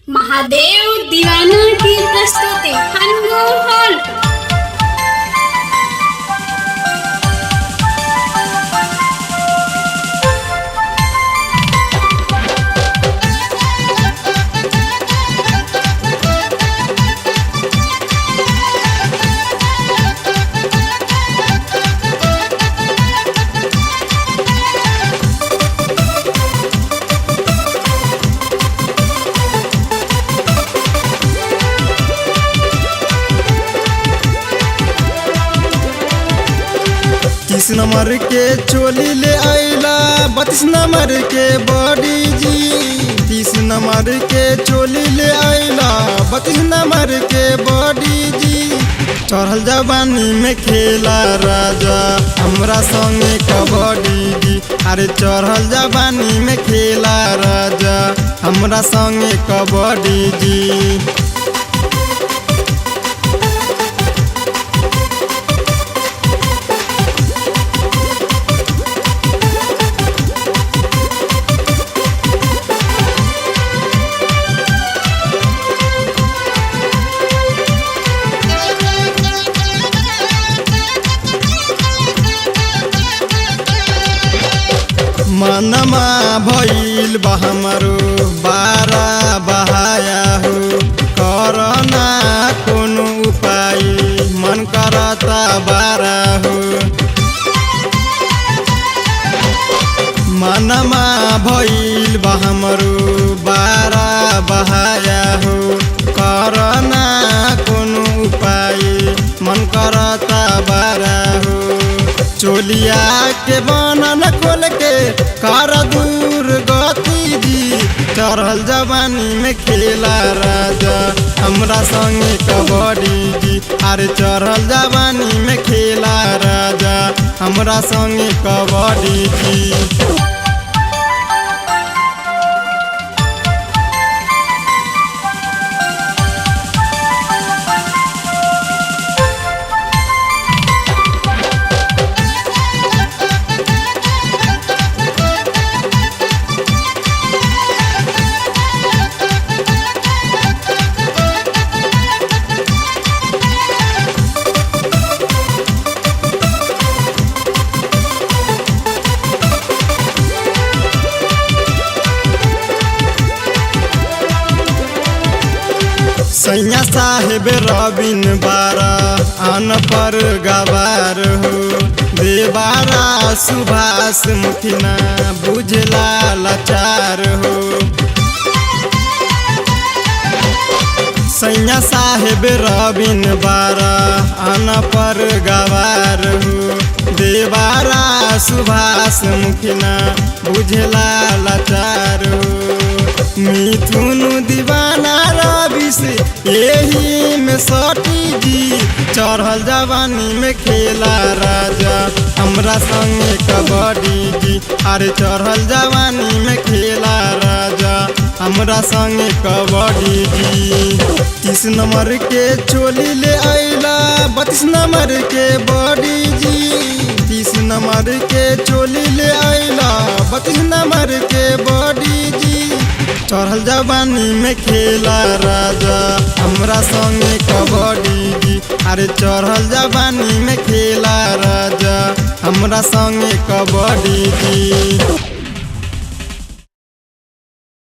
महादेव दीवाना की प्रस्तुति हनु हॉल। 30 नंबर के चोली ले आइला 32 नंबर के बॉडी जी। 30 नंबर के चोली ले आइला 32 नंबर के बॉडी जी। चढ़ल जवानी में खेला राजा हमरा संगे कबड्डी जी। अरे चढ़ल जवानी में खेला राजा हमरा संगे कबड्डी जी। मनमा भइल बा हमरो बारा बहाया हो, करना कोनो उपाय मन करता बारा हो। मनमा भइल बा हमरो बारा बहाया हो, करना कोनो उपाय मन करता बारा हो। चोलिया के बनन खोल के कर दूर गति जी। चढ़ल जवानी में खेला राजा हमरा संगे कबड्डी जी। अरे चढ़ल जवानी में खेला राजा हमरा संगे कबड्डी जी। सैया साहेब रबिन बारा अन पर गवार हो, देवारा सुभाष मुखिना बुझला लाचार हो। सैया साहेब रबिन बारा अन पर गवार हो, देवारा सुभाष मुखिना बुझला लाचार हो। मिथुन दीवाना रवि से यही में सटी जी। चढ़ल जवानी में खेला राजा हमरा संगे कबड्डी जी। अरे चढ़ल जवानी में खेला राजा हमरा संगे कबड्डी जी। 30 नंबर के चोली ले आइला 32 नंबर के बॉडी जी। 30 नंबर के चोली ले आइला 32 नंबर के बॉडी जी। चढ़ल जवानी में खेला राजा हमरा संगे कबड्डी जी। अरे चढ़ल जवानी में खेला राजा हमरा संगे कबड्डी जी।